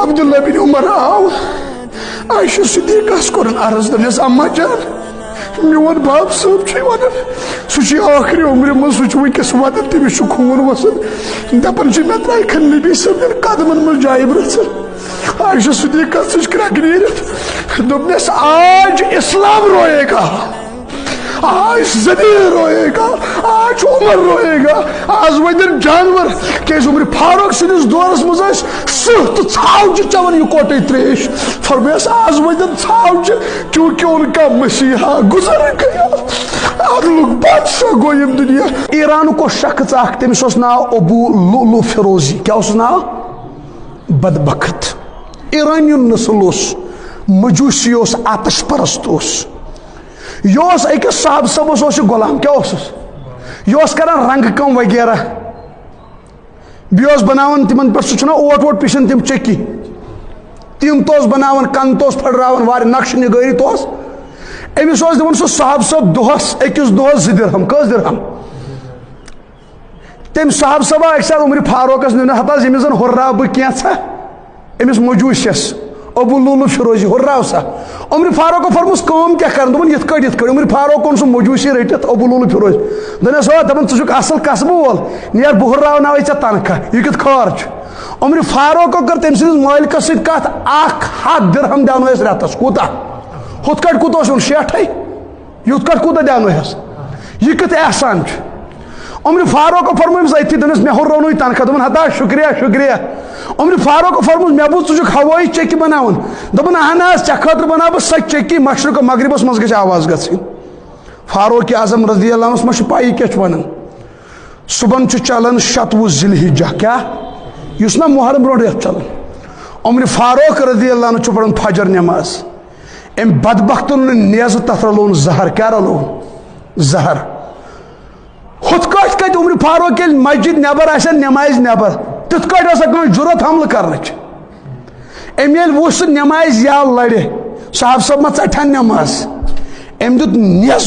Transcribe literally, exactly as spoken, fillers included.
عبداللہ بن عمر آو عائشہ صدیقہ ہس کوٚرُن عرض، دوٚپنس، اما جان، میون باب صٲب چھُے ونان، سُہ چھُ ٲخری عمرِ منٛز، سُہ چھُ وٕنکیٚس ودان، تٔمِس چھُ خوٗن وسان، دپان چھُ، مےٚ ترٛایہِ کھن نبی صٲبن قدمن منٛز جایہِ برژھن۔ عائشہ صدیقہ ژٕج کرٛکھ نیٖرِتھ، دوٚپنس، آج اسلام روئے گا، آج زبیر روئے گا، آج عمر روئے گا، آز ودن جانور۔ کیازِ عمر فاروق سٕنٛدِس دورس منٛز ٲسۍ سٕہہ تہٕ ژھاوجہِ چٮ۪وان یِکوٹے تریش۔ فرمایس، آز ودن ژھاوجہِ، کیونکہ ان کا مسیحا گزر گیا، عدلُک بادشاہ گوٚو ییٚمہِ دُنیا۔ ایرانُک اوس شخص اکھ، تٔمِس اوس ناو ابو لؤلؤ فیروزی۔ کیٛاہ اوس ناو؟ بدبخت۔ ایرانیُن نسل اوس، مجوسی اوس، آتش پرست اوس۔ یہِ اوس أکِس صاحب صٲبس اوس یہِ غلام، کیٛاہ اوسُس؟ یہِ اوس کران رنٛگہٕ کٲم وغیرہ۔ بیٚیہِ اوس بناوان تِمن پٮ۪ٹھ، سُہ چھُنہ اوٹ ووٹ پِشان تِم چکی، تِم توس بناوان، کن توس پھٔڑراوان، واریاہ نقشہٕ نِگٲری توس۔ أمِس اوس دِوان سُہ صاحب صٲب دۄہس، أکِس دۄہس زٕ درہم۔ کٔژ درہم؟ تٔمۍ صاحب صٲبا اَکہِ ساتہٕ عمرِ فاروقس نیوٗ نہٕ، ہتا ییٚمِس زن ہُرراو بہٕ کینٛژھا، أمِس مجوٗسِس ابو لولو فیروزی، ہُرراو سا۔ عمرِ فاروقو فرموس، کٲم کیٛاہ کرن؟ دوٚپُن، یِتھ کٲٹھۍ، یِتھ کٲٹھۍ۔ عمرِ فاروق اوٚن سُہ مجوٗسی رٔٹِتھ ابو لولو فیروزی۔ دوٚپنس، ہو، دپان، ژٕ چھُکھ اصل قصبہٕ وول، نیر، بہٕ ہُرراوناوے ژےٚ تنخواہ، یہِ کیُتھ خٲر چھُ؟ عمرِ فاروقو کٔر تٔمۍ سٕنٛدِس مٲلکس سۭتۍ کتھ، اکھ ہتھ درہم دیٛاونٲوس رٮ۪تس۔ کوٗتاہ؟ ہُتھ کٲٹھۍ کوٗتاہ اوس یِوان؟ شیٹھے۔ یُتھ کٲٹھۍ کوٗتاہ دیٛاونٲوہس؟ یہِ کیُتھ احسان چھُ؟ عمرِ فاروقو فرموو أمِس أتھی، دوٚپنس، مےٚ ہُررٲونوے تنخواہ۔ دوٚپُن، ہتا، شُکریہ، شُکریہ۔ عمرِ فاروقو فرمووس، مےٚ بوٗز، ژٕ چھُکھ ہوٲیی چٔکی بناوان۔ دوٚپُن، اہن حظ، ژےٚ خٲطرٕ بناو بہٕ سۄ چٔکی، مشرق و مغربس منٛز گژھِ آواز گژھٕنۍ۔ فاروق اعظم رضی اللہ عنہس ما چھُ پَیی کیٛاہ چھُ ونان؟ صُبحن چھُ چلان شتوُہ ذی الحجہ، کیٛاہ؟ یُس نا محرم برونٛٹھ رٮ۪تھ چلان۔ عمرِ فاروق رضی اللہ عنہ چھُ پران فجر نماز۔ أمۍ بدبختن نیزٕ تتھ رلووُن زہر۔ کیٛاہ رلووُن؟ زہر۔ ہُتھ کٲٹھۍ کتہِ عمرِ فاروق ییٚلہِ مسجد نٮ۪بر آسہِ ہا، نمازِ نٮ۪بر، تِتھ کٲٹھۍ ٲسا کٲنٛسہِ جُرت حملہٕ کرنٕچ؟ أمۍ ییٚلہِ وُچھ سُہ نمازِ یَلہٕ لرِ، صاحب صٲب ما ژٹہن نماز؟ أمۍ دیُت نیزٕ